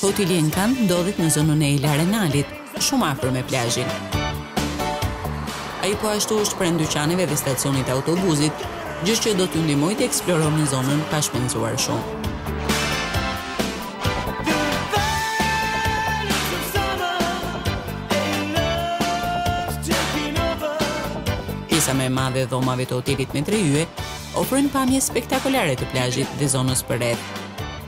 Hoteli Enkant ndodhet në zonën e El Arenalit, shumë afër me plazhin. Ai po ashtu është pranë dyqaneve dhe stacionit të autobuzit, gjë që do t'ju ndihmojë të eksploroni zonën pa shpenzuar shumë. Pjesa më e madhe e dhomave të hotelit me tre yje ofrojnë pamje spektakolare të plazhit dhe zonës përreth.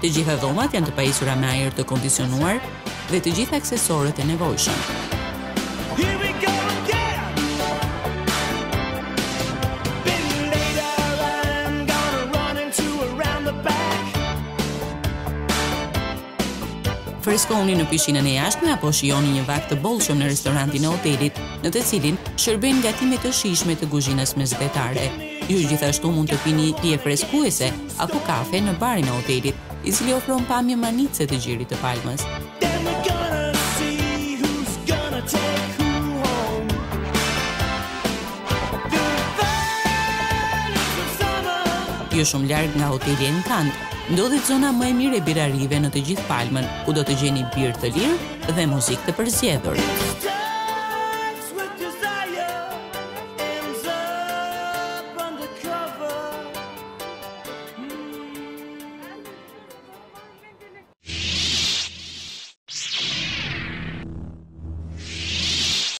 Të gjitha dhomat janë të pajisura me ajër të kondicionuar dhe të gjithë aksesorët e nevojshëm. Freskohuni në pishinën e jashtme apo shijoni një vakt të bollshëm në restorantin e hotelit, në të cilin shërbejnë gatime të shijshme të kuzhinës mesdhetare. Ju gjithashtu mund të pini pije freskuese apo kafe në barin e hotelit, i cili ofron pamje mahnitëse të gjirit të Palmës. Jo shumë larg nga hoteli Enkant, ndodhet zona më e mirë e birrarive në të gjithë Palmën, ku do të gjeni birrë të lirë dhe muzikë të përzgjedhur.